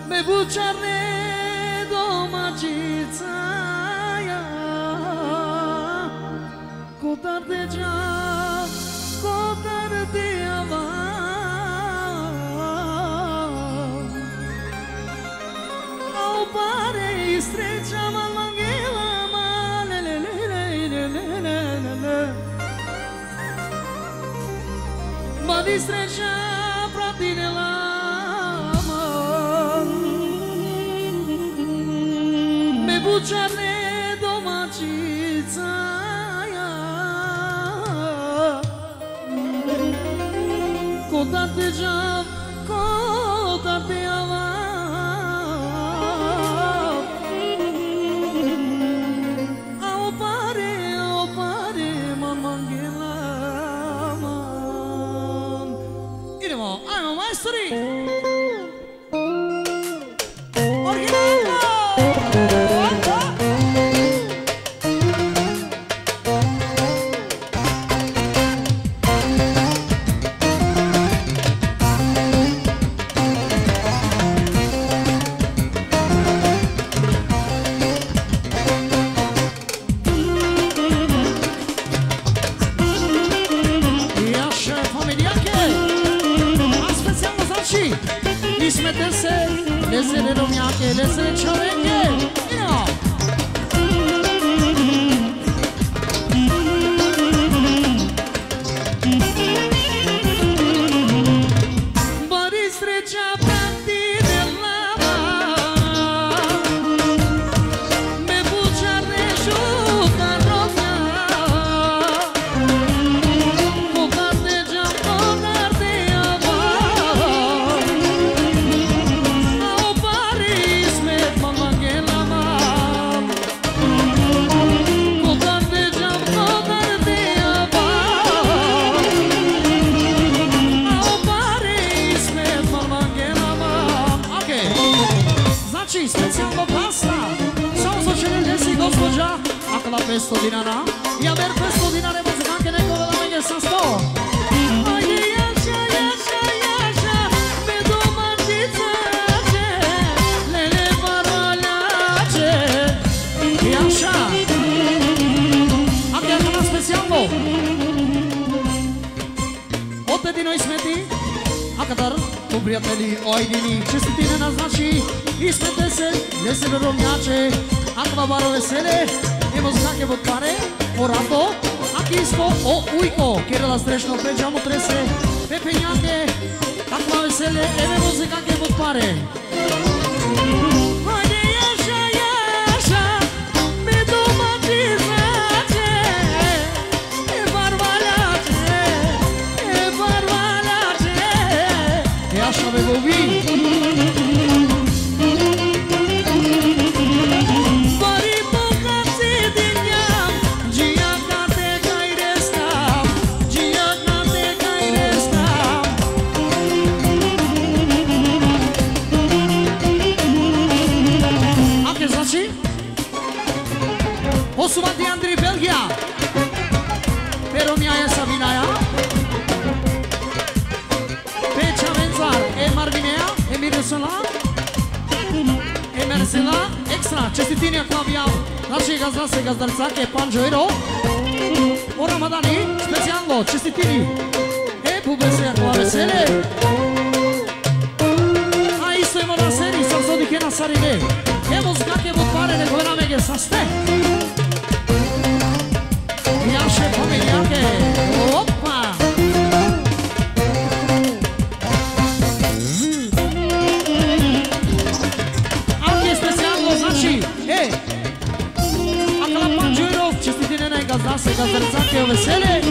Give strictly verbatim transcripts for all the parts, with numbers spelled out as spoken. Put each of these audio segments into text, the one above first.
Me bučarne domaćicaja, kotar te džav, kotar te ava. A o pare i sreća ma mangela ma, le, le, le. Ma di sreća pratinela ma. Me bučarne domaćicaja, kotar te džav, kotar te ava. A o pare, o pare, ma mangela ma. Idemo, ajmo, majstori! Originalno! Jaše familijake, a specijalno znači, ismete se, lesere romnjake, lesere čoveke. Idemo. Bari sreća pratinela ma, me bučarne šukar romnja, kotar te džav, kotar te ava. A o pare ismet ma mangela ma. Kotar te džav, kotar te ava. A o pare ismet ma mangela ma. Okej. Znači, specijalno pasta. Samo so želim desi gospođa. Akala petsto dinara. Ja ber petsto dinara, bo zganke neko vela menge sa sto. Ajde, jaša, jaša, jaša, me domaćicaće, lele barvaljaće. Jaša. A kaj je specijalno? Ote dino ismeti, a kadar tu prijateli o Ajdini, čestitinena, znači, ismete se, lesere romnjače, akava baro vesele, e muzikake but pare, o rato, aki isto o ujko, kerela strešno pe džamutrese, pe penjake, akava vesele, e me muzikake but pare. Hajde jaša, jaša, me domaćicaće, e barvaljaće, e barvaljaće. Jaša me bovi. Bari bogat si dinjam, džija kate kaj reskam, džija kate kaj reskam. Ake, znači, Osuma di Andri, Belgija. Pe romnjaja Sabinaja. Pe čhamencar, e Marvinea, e Mirsela, e Mersela, ekstra, čestitini akava. Znači, gazda se, gazdarcake, pandž euro. O Ramadani, specijalno, čestitini. E, bubese, akava vesele. A isto e Manaseri, sar so dikhena sarine. E muzikake but pare, nek ovena menge saste. Jaše familijake. Opa! Ake specijalno, znači, e, akala pandž euro, čestitinena e gazdase, gazdarcake o vesele.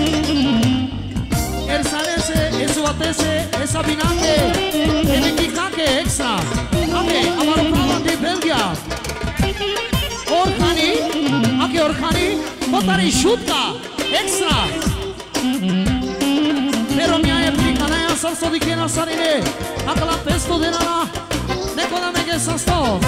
Ersanese, e Suvatese, e Sabinake, e Nikikake, ekstra. Ake, amaro pravo di Belgija. Orhani, ake Orhani, kotar i Šutka, ekstra. Pe romnjaja, phrikanaja, sar so dikhena sarine, akala petsto dinara, nek ovena menge sasto.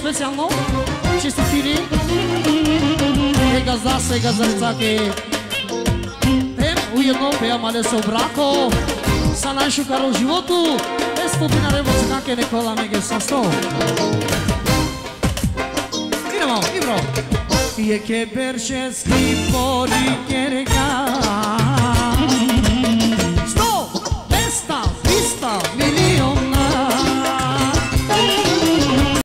Specijalno, čestitiri e gazda, e gazdarica ke tem ujedno pe amale so brato, sa najšukaro životu, e sto dinare, mocka ke Nikola menge sasto. Idemo, Ibro. Jekhe beršeski pori kerga